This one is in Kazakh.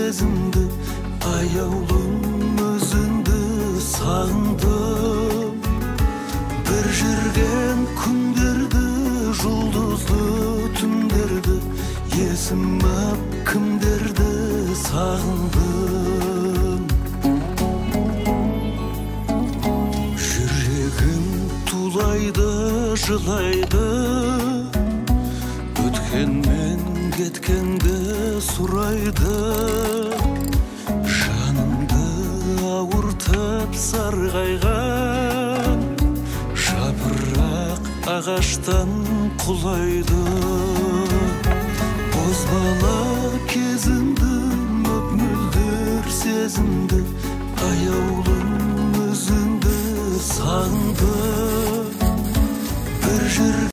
сезімді, аяулым өзіңді сағындым. Бір жүрген күндерді, жұлдызды түндерді, есім ап кімдерді сағындым. Жүрегім тулайды, жылайды, өткенмен кеткенді сұрайды. Жанымды ауыртып сарғайған жапырақ ағаштан құлайды. Бозбала кезімді, мөп-мөлдір сезімді, аяулым өзіңді сағындым. Бір жүр